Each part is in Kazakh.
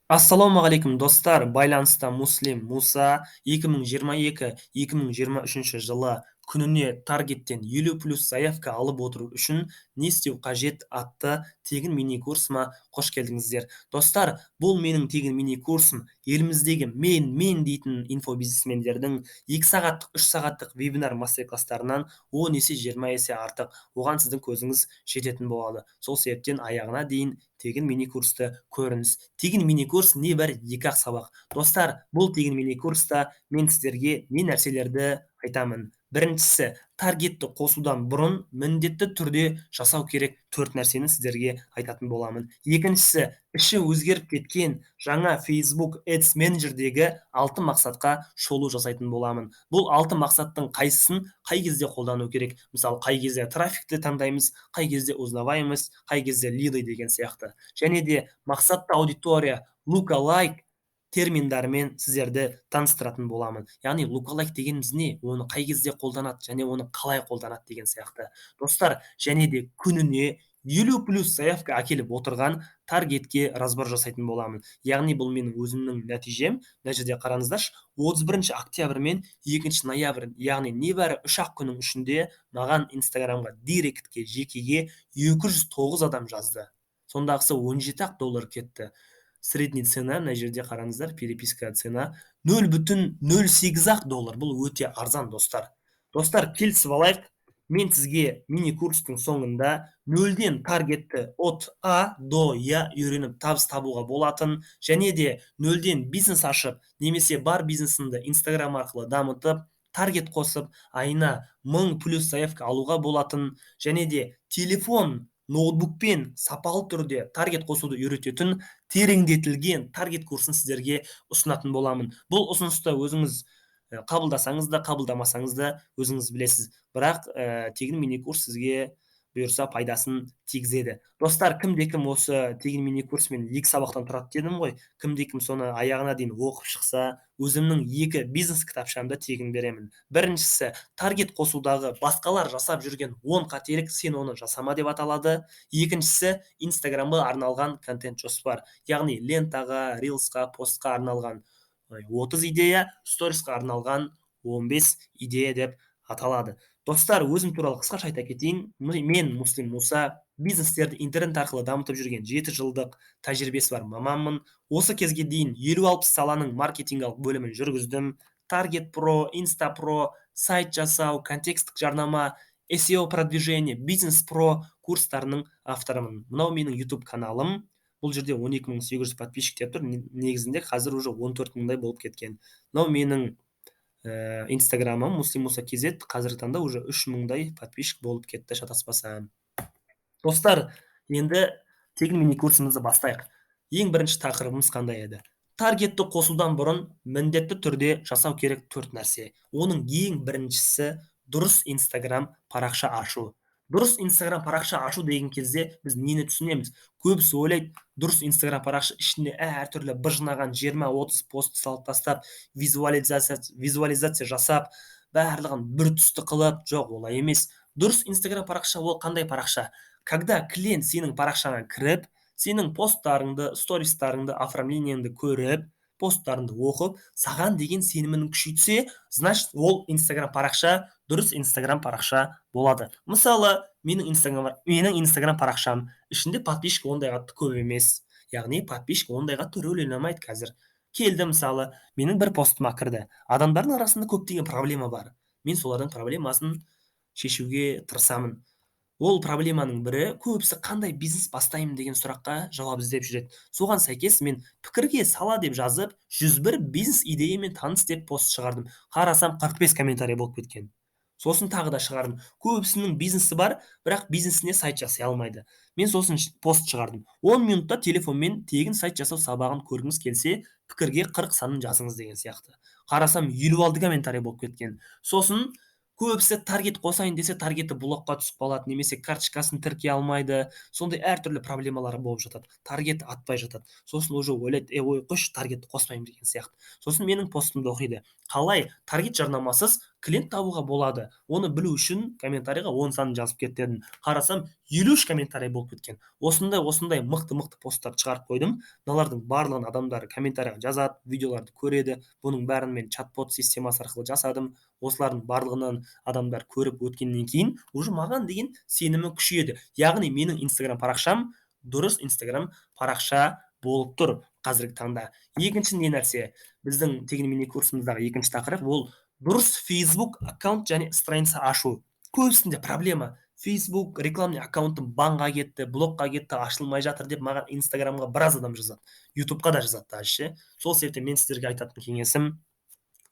Ассалаумағалейкум, достар! Байланыста Муслим Муса. 2022-2023 жылы күніне таргеттен 50 плюс заявка алып отыру үшін не істеу қажет атты тегін мини-курсыма қош келдіңіздер. Достар, бұл менің тегін мини-курсым. Еліміздегі мен дейтін инфобизнесмендердің 2 сағаттық, 3 сағаттық вебинар мастер-класстарынан 10 есе, 20 есе артық. Оған сіздің көзіңіз жететін болады. Сол себептен аяғына дейін тегін мини-курсты көріңіз. Тегін мини-курс небәрі 2-ақ сабақ. Достар, бұл тегін мини-курста мен сіздерге не нәрселерді айтамын. Біріншісі, таргетті қосудан бұрын міндетті түрде жасау керек 4 нәрсені сіздерге айтатын боламын. Екіншісі, іші өзгеріп кеткен жаңа Facebook Ads Manager'дегі 6 мақсатқа шолу жасайтын боламын. Бұл 6 мақсаттың қайсысын қай кезде қолдану керек? Мысалы, қай кезде трафикті таңдаймыз, қай кезде узнаваемость, қай кезде лиды деген сияқты. Және де мақсатты аудитория, lookalike терминдарымен сіздерді таныстыратын боламын. Яғни lookalike дегеніміз не, оны қай кезде қолданады және оны қалай қолданады деген сияқты. Достар, және де күніне 50 плюс заявка әкеліп отырған таргетке разбор жасайтын боламын. Яғни бұл менің өзімнің нәтижем. Мына жерде қараңыздаршы, 31 октябрь мен 2 ноябрь, яғни небәрі 3-ақ күннің ішінде маған Инстаграмға, директке, жекеге 209 адам жазды. Сондағысы 17-ақ доллар кетті. Средний цена, мына жерде қараңыздар, переписка цена 0,08-ақ доллар. Бұл өте арзан, достар. Достар, келісіп алайық. Мен сізге мини-курстың соңында нөлден таргетті от А до Я үйреніп табыс табуға болатын, және де нөлден бизнес ашып, немесе бар бизнесіңді Инстаграм арқылы дамытып, таргет қосып, айына 1000 плюс заявка алуға болатын, және де телефон, ноутбукпен сапалы түрде таргет қосуды үйрететін тереңдетілген таргет курсын сіздерге ұсынатын боламын. Бұл ұсынысты өзіңіз қабылдасаңыз да, қабылдамасаңыз да өзіңіз білесіз. Бірақ тегін мини-курс сізге бұйырса пайдасын тигізеді. Достар, кімде-кім осы тегін мини-курсмен 2 сабақтан тұрады дедім ғой, кімде-кім соны аяғына дейін оқып шықса, өзімнің 2 бизнес кітапшамды тегін беремін. Біріншісі, таргет қосудағы басқалар жасап жүрген 10 қателік, сен оны жасама деп аталады. Екіншісі, Инстаграмға арналған контент жоспар, яғни лентаға, рилсқа, постқа арналған 30 идея, сторисқа арналған 15 идея деп аталады. Достар, өзім туралы қысқаша айта кетейін. Мен Муслим Муса, бизнестерді интернет арқылы дамытып жүрген 7 жылдық тәжірибесі бар маманмын. Осы кезге дейін 50-60 саланың маркетингалық бөлімін жүргіздім. Таргет Про, Инста Про, сайт жасау, контекстік жарнама, SEO продвижение, Бизнес Про курстарының авторымын. Мынау менің YouTube каналым. Бұл жерде 12800 подписчик деп тұр. Негізінде қазір уже 14000-дай болып кеткен. Мынау менің Инстаграмым Муслим Муса KZ, қазіргі таңда уже 3000-дай подписчик болып кетті, шатаспасам. Достар, енді тегін мини-курсымызды бастайық. Ең бірінші тақырыбымыз қандай еді? Таргетті қосудан бұрын міндетті түрде жасау керек 4 нәрсе. Оның ең біріншісі дұрыс Инстаграм парақша ашу. Дұрыс Инстаграм парақша ашу деген кезде біз нені түсінеміз? Көбісі ойлайды, дұрыс Инстаграм парақша ішіне әртүрлі быжынаған 20-30 пост салып тастап, визуализация жасап, барлығын бір түсті қылып, жоқ, олай емес. Дұрыс Инстаграм парақша ол қандай парақша? Когда клиент сенің парақшаңа кіріп, сенің посттарыңды, стористарыңды, оформлениеңді көріп, посттарыңды оқып, саған деген сенімін күшейтсе, значит, ол Инстаграм парақша дұрыс Инстаграм парақша болады. Мысалы, менің Инстаграм парақшам ішінде подписчик ондай қатты көп емес. Яғни подписчик ондай қатты рөл ойнамайды қазір. Келді, мысалы, менің бір постыма кірді. Адамдардың арасында көптеген проблема бар. Мен солардың проблемасын шешуге тырысамын. Ол проблеманың бірі, көбісі қандай бизнес бастаймын деген сұраққа жауап іздеп жүреді. Соған сәйкес мен пікірге сала деп жазып, 101 бизнес идеямен таныс деп пост шығардым. Қарасам, 45 комментарий болып кеткен. Сосын тағы да шығардым. Көбісінің бизнесі бар, бірақ бизнесіне сайт жасай алмайды. Мен сосын пост шығардым. 10 минутта телефонмен тегін сайт жасау сабағын көргіңіз келсе, пікірге 40 санын жазыңыз деген сияқты. Қарасам, 56 комментарий болып кеткен. Сосын көбісі таргет қосайын десе, таргеті блокқа түсіп қалады, немесе карточкасын тіркей алмайды. Сондай әртүрлі проблемалары болып жатады. Таргет атпай жатады. Сосын уже ойлайды, ой, қойшы, таргетті қоспаймын деген сияқты. Сосын менің постымды оқиды. Қалай таргет жарнамасыз Клиент табуға болады. Оны білу үшін комментарийға 10 санын жазып кет дедім. Қарасам, 53 комментарий болып кеткен. Осындай осындай мықты-мықты посттарды шығарып қойдым. Мыналардың барлығын адамдар комментарийға жазады, видеоларды көреді. Бұның бәрін мен чат-бот системасы арқылы жасадым. Осылардың барлығынан адамдар көріп өткеннен кейін уже маған деген сенімі күшейеді. Яғни менің Инстаграм парақшам дұрыс Инстаграм парақша болып тұр қазіргі таңда. Екінші не нәрсе? Біздің тегін мини курсымыздағы екінші тақырып ол дұрыс Facebook аккаунт және страница ашу. Көбісінде проблема. Facebook рекламный аккаунтым банға кетті, блокқа кетті, ашылмай жатыр деп маған Инстаграмға біраз адам жазады. Ютубқа да жазады даже ше. Сол себептен мен сіздерге айтатын кеңесім: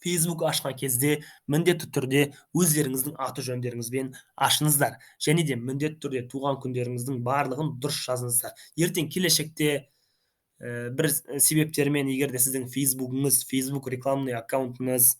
Facebook ашқан кезде міндетті түрде өздеріңіздің аты жөндеріңізбен ашыңыздар. Және де міндетті түрде туған күндеріңіздің барлығын дұрыс жазыңыздар. Ертең келешекте бір себептермен егер де сіздің Фейсбугіңіз, Facebook рекламный аккаунтыңыз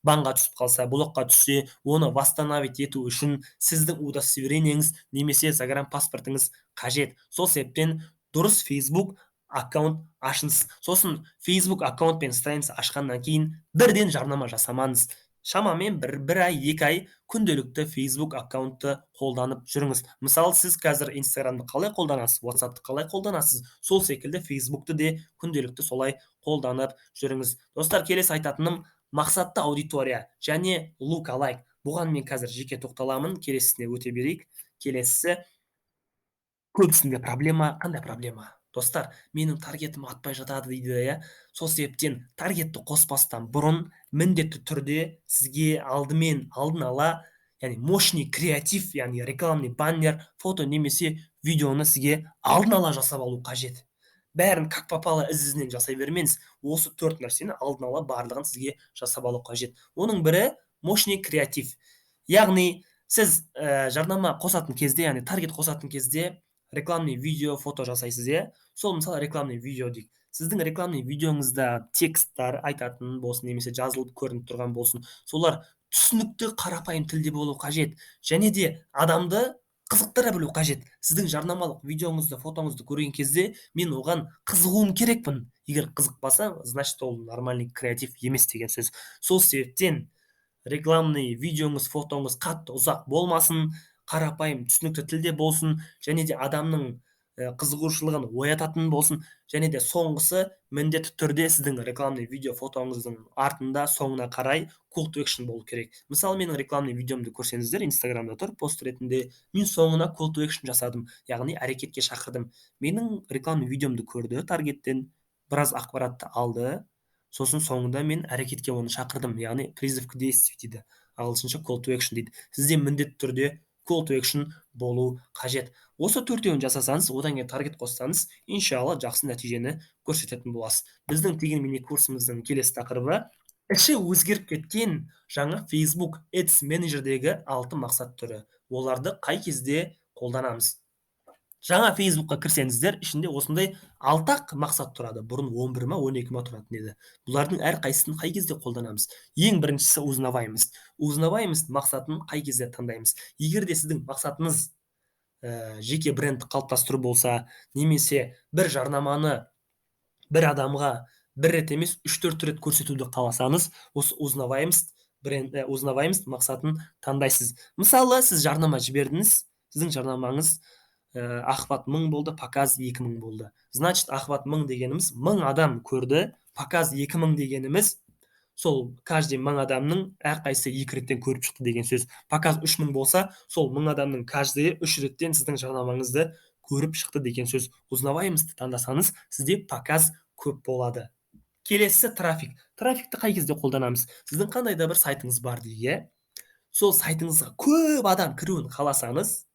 банға түсіп қалса, блокқа түссе, оны восстановить ету үшін сіздің удостоверениеңіз немесе загранпаспортыңыз қажет. Сол себептен дұрыс Facebook аккаунт ашыңыз. Сосын Facebook аккаунт пен страница ашқаннан кейін бірден жарнама жасамаңыз. Шамамен бір ай, 2 ай күнделікті Facebook аккаунтты қолданып жүріңіз. Мысалы, сіз қазір Инстаграмды қалай қолданасыз, WhatsAppты қалай қолданасыз, сол секілді Facebookты де күнделікті солай қолданып жүріңіз. Достар, келесі айтатыным мақсатты аудитория және lookalike. Бұған мен қазір жеке тоқталамын, келесісіне өте берейік. Келесісі көбісінде проблема. Қандай проблема? Достар, менің таргетім атпай жатады дейді, иә. Сол себептен таргетті қоспастан бұрын міндетті түрде сізге алдымен алдын ала, яғни мощный креатив, яғни рекламный баннер, фото немесе видеоны сізге алдын ала жасап алу қажет. Бәрін как попало із-ізінен жасай бермеңіз. Осы 4 нәрсені алдын ала барлығын сізге жасап алу қажет. Оның бірі мощный креатив. Яғни сіз жарнама қосатын кезде, яғни таргет қосатын кезде рекламный видео, фото жасайсыз, иә. Сол, мысалы, рекламный видео дейік. Сіздің рекламный видеоңызда тексттар айтатын болсын немесе жазылып көрініп тұрған болсын, солар түсінікті, қарапайым тілде болу қажет. Және де адамды қызықтыра білу қажет. Сіздің жарнамалық видеоңызды, фотоңызды көрген кезде мен оған қызығуым керекпін. Егер қызықпаса, значит, ол нормальный креатив емес деген сөз. Сол себептен рекламный видеоңыз, фотоңыз қатты ұзақ болмасын, қарапайым, түсінікті тілде болсын және де адамның қызығушылығын оятатын болсын. Және де соңғысы, міндетті түрде сіздің рекламный видео, фотоңыздың артында соңына қарай call to action болу керек. Мысалы, менің рекламный видеомды көрсеңіздер, Инстаграмда тұр пост ретінде, мен соңына call to action жасадым, яғни әрекетке шақырдым. Менің рекламный видеомды көрді, таргеттен біраз ақпаратты алды, сосын соңында мен әрекетке оны шақырдым, яғни призыв к действию дейді, ағылшынша call to action дейді. Сізде міндетті түрде call to action болу қажет. Осы төртеуін жасасаңыз, одан кейін таргет қоссаңыз, иншалла, жақсы нәтижені көрсететін боласыз. Біздің тегін мини курсымыздың келесі тақырыбы іші өзгеріп кеткен жаңа Facebook Ads Manager'дегі 6 мақсат түрі. Оларды қай кезде қолданамыз? Жаңа Facebookқа кірсеңіздер, ішінде осындай 6 мақсат тұрады. Бұрын 11 ма, 12 ма тұратын еді. Бұлардың әрқайсысын қай кезде қолданамыз? Ең біріншісі узнаваемость. Узнаваемость мақсатын қай кезде таңдаймыз? Егер де сіздің мақсатыңыз жеке брендті қалыптастыру болса, немесе бір жарнаманы бір адамға бір рет емес, 3-4 рет көрсетуді қаласаңыз, осы узнаваемость бренд, узнаваемость мақсатын таңдайсыз. Мысалы, сіз жарнама жібердіңіз, сіздің жарнамаңыз охват 1000 болды, показ 2000 болды. Значит, охват 1000 дегеніміз 1000 адам көрді, показ 2000 дегеніміз сол каждый 1000 адамның әрқайсысы 2 реттен көріп шықты деген сөз. Показ 3000 болса, сол 1000 адамның каждыйы 3 реттен сіздің жарнамаңызды көріп шықты деген сөз. Узнаваемостьті таңдасаңыз, сізде показ көп болады. Келесісі трафик. Трафикті қай кезде қолданамыз? Сіздің қандай да бір сайтыңыз бар дейік, иә? Сол сайтыңызға көп адам кіруін қаласаңыз,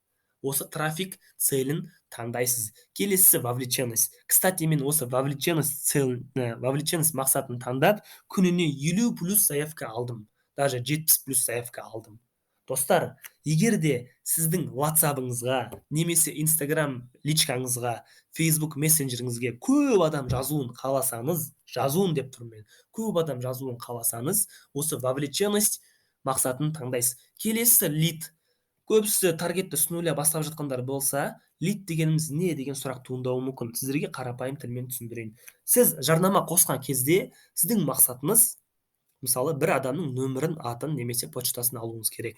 осы трафик целін таңдайсыз. Келесісі вовлеченность. Кстати, мен осы вовлеченность целін, вовлеченность мақсатын таңдап, күніне 50 плюс заявка алдым. Даже 70 плюс заявка алдым. Достар, егер де сіздің WhatsApp'ыңызға немесе Instagram личкаңызға, Facebook мессенджеріңізге көп адам жазуын қаласаңыз, жазуын деп тұрмын мен, көп адам жазуын қаласаңыз, осы вовлеченность мақсатын таңдайсыз. Келесісі лид. Көбісі таргетті с нуля бастап жатқандар болса, лид дегеніміз не деген сұрақ туындауы мүмкін. Сіздерге қарапайым тілмен түсіндірейін. Сіз жарнама қосқан кезде сіздің мақсатыңыз Мысалы, бір адамның нөмірін, атын немесе почтасын алуыңыз керек.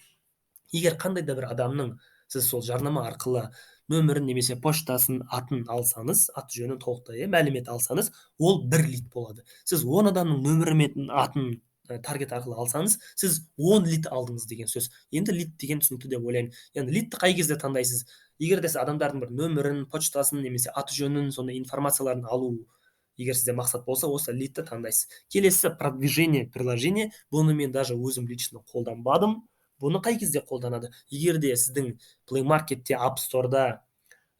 Егер қандай да бір адамның сіз сол жарнама арқылы нөмірін немесе почтасын, атын алсаңыз, аты жөнін толықтай, мәлімет алсаңыз, ол бір лид болады. Сіз 10 адамның нөмірі мен атын таргет арқылы алсаңыз, сіз 10 лид алдыңыз деген сөз. Енді лид деген түсінікті деп ойлаймын. Яғни лидті қай кезде таңдайсыз? Егер де сіз адамдардың бір нөмірін, почтасын немесе аты жөнін, сондай информацияларын алу, егер сізде мақсат болса, осы лидті таңдайсыз. Келесі продвижение приложение. Бұны мен даже өзім лично қолданбадым. Бұны қай кезде қолданады? Егер де сіздің Play Marketте, App Store'да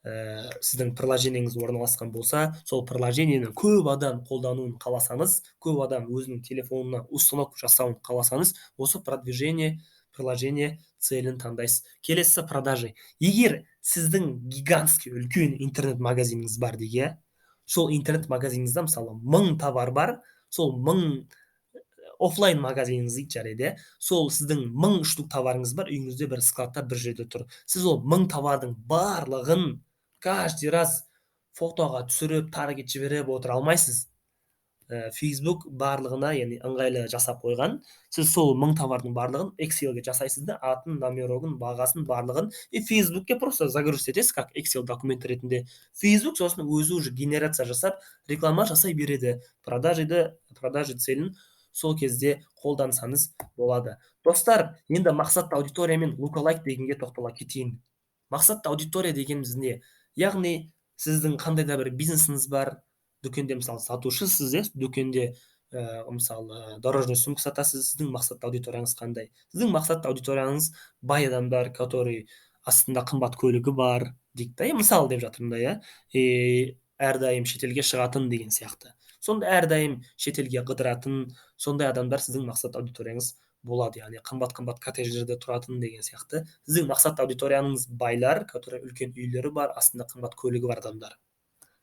сіздің приложениеңіз орналасқан болса, сол приложениені көп адам қолдануын қаласаңыз, көп адам өзінің телефонына установка жасауын қаласаңыз, осы продвижение приложение целін таңдайсыз. Келесі продажи. Егер сіздің гигантский үлкен интернет-магазиніңіз бар дейік, иә? Сол интернет-магазиніңізде мысалы 1000 товар бар, сол 1000 офлайн магазиніңіз дейді, жарайды, иә? Сол сіздің 1000 штук товарыңыз бар, үйіңізде бір складта бір жерде тұр. Сіз ол 1000 товардың барлығын каждый раз фотоға түсіріп, таргет жіберіп отыра алмайсыз. Facebook барлығына, яғни, ыңғайлы жасап қойған. Сіз сол 1000 товардың барлығын Excelге жасайсыз да, атын, номерогын, бағасын, барлығын, и Facebookке просто загрузить етесіз как Excel документ ретінде. Facebook сосын өзі уже генерация жасап, реклама жасай береді. Продажиді, продажи целін сол кезде қолдансаңыз болады. Достар, енді мақсатты аудитория мен lookalike дегенге тоқтала кетейін. Мақсатты аудитория дегеніміз не? Яғни сіздің қандай да бір бизнесіңіз бар, дүкенде мысалы сатушысыз, иә, дүкенде мысалы дорожный сумка сатасыз, сіздің мақсатты аудиторияңыз қандай? Сіздің мақсатты аудиторияңыз бай адамдар, который астында қымбат көлігі бар дейік та, мысалы деп жатырмын да, иә, әрдайым шетелге шығатын деген сияқты. Сонда әрдайым шетелге қыдыратын сондай адамдар сіздің мақсатты аудиторияңыз болады, яғни қымбат-қымбат коттедждерде тұратын деген сияқты. Сіздің мақсатты аудиторияңыз байлар, который үлкен үйлері бар, астында қымбат көлігі бар адамдар.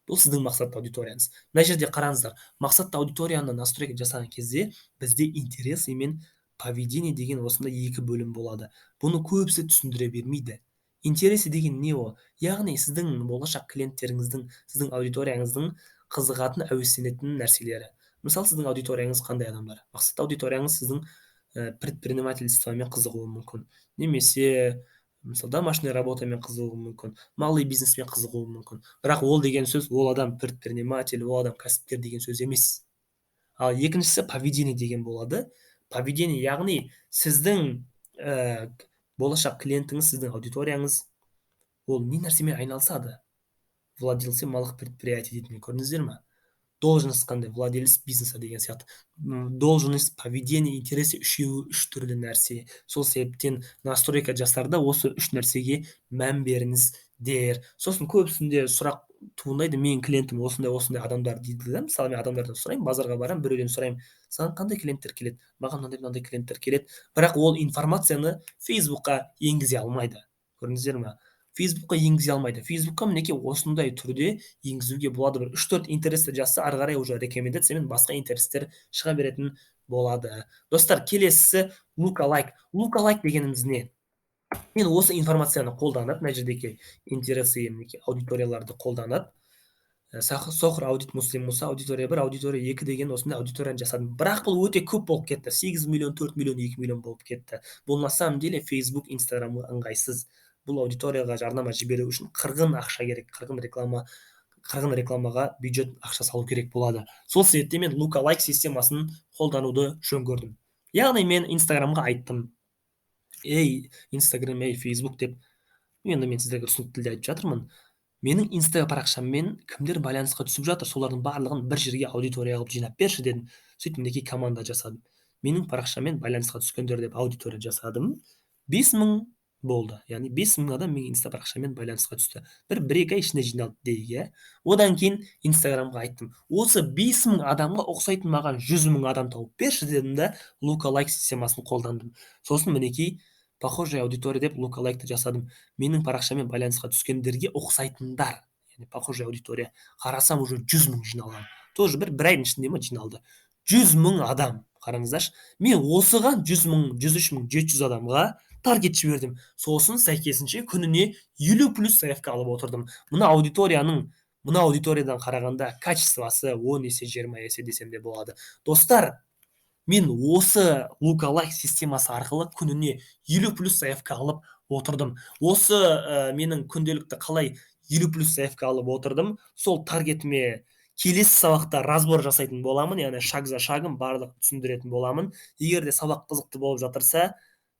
Бұл сіздің мақсатты аудиторияңыз. Мына жерде қараңыздар, мақсатты аудиторияны настройка жасаған кезде бізде интересы мен поведение деген осындай екі бөлім болады. Бұны көбісі түсіндіре бермейді. Интересы деген не ол? Яғни сіздің болашақ клиенттеріңіздің, сіздің аудиторияңыздың қызығатын, әуестенетін нәрселері. Мысалы, сіздің аудиторияңыз қандай адамдар? Мақсатты аудиторияңыз сіздің предпринимательствомен қызығуы мүмкін. Немесе мысалы домашний работамен қызығуы мүмкін, малый бизнеспен қызығуы мүмкін. Бірақ ол деген сөз ол адам предприниматель, ол адам кәсіпкер деген сөз емес. Ал екіншісі поведение деген болады. Поведение, яғни сіздің болашақ клиентіңіз, сіздің аудиторияңыз ол не нәрсемен айналысады? Владельцы малых предприятий дейтін, көрдіңіздер ме? Должность қандай? Владелец бизнеса деген сияқты. Должность, поведение, интересы үшеуі үш түрлі нәрсе. Сол себептен настройка жасарда осы үш нәрсеге мән беріңіздер. Сосын көбісінде сұрақ туындайды, менің клиентім осындай осындай адамдар дейді да. Мысалы, мен адамдардан сұраймын, базарға барамын, біреуден сұраймын, саған қандай клиенттер келеді? Маған мынандай мынандай клиенттер келеді. Бірақ ол информацияны Фейсбукқа енгізе алмайды. Көрдіңіздер ме? Фейсбукқа енгізе алмайды. Фейсбукқа мінекей осындай түрде енгізуге болады. Бір үш-төрт интересті жазса, ары қарай уже рекомендациямен басқа интерестер шыға беретін болады. Достар, келесісі lookalike. Lookalike дегеніміз не? Мен осы информацияны қолданып, мына жердегі интересы, мінекей аудиторияларды қолданып, Сохр аудит Муслим Муса аудитория 1, аудитория 2 деген осындай аудиторияны жасадым. Бірақ бұл өте көп болып кетті. 8 миллион, 4 миллион, 2 миллион болып кетті. Бұл на самом деле Facebook, Instagramға ыңғайсыз. Бұл аудиторияға жарнама жіберу үшін қырғын ақша керек, қырғын реклама, қырғын рекламаға бюджет ақша салу керек болады. Сол себептен мен lookalike системасын қолдануды жөн көрдім. Яғни мен Инстаграмға айттым: ей, Инстаграм, ей, Facebook деп. Енді мен сіздерге түсінікті тілде айтып жатырмын. Менің инста парақшаммен кімдер байланысқа түсіп жатыр, солардың барлығын бір жерге аудитория қылып жинап берші дедім. Сөйтіп мінекей команда жасадым. Менің парақшаммен байланысқа түскендер деп аудитория жасадым. 5000 болды. Яғни 5000 адам менің инста парақшаммен байланысқа түсті. Бір-екі ай ішінде жиналды дейік, иә. Одан кейін Инстаграмға айттым: осы 5000 адамға ұқсайтын маған 100 000 адам тауып берші дедім да, lookalike системасын қолдандым. Сосын мінекей похожая аудитория деп lookalike-ты жасадым. Менің парақшаммен байланысқа түскендерге ұқсайтындар, яғни похожая аудитория. Қарасам, уже 100 000 жиналған. Тоже бір айдың ішінде ма жиналды. 100 000 адам. Қараңыздаршы, мен осыған 100 000, 103 700 адамға таргет жібердім. Сосын сәйкесінше күніне 50 плюс заявка алып отырдым. Мына аудиторияның, мына аудиториядан қарағанда качествосы 10 есе, 20 есе десем де болады. Достар, Мен осы lookalike системасы арқылы күніне 50 плюс заявка алып отырдым. Осы менің күнделікті қалай 50 плюс заявка алып отырдым, сол таргетіме келесі сабақта разбор жасайтын боламын, яғни шаг за шагом барлық түсіндіретін боламын. Егер де сабақ қызықты болып жатырса,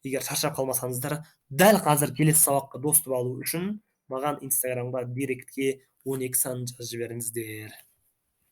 егер шаршап қалмасаңыздар, дәл қазір келесі сабаққа доступ алу үшін маған Инстаграмға директке 12 санын жазып жіберіңіздер.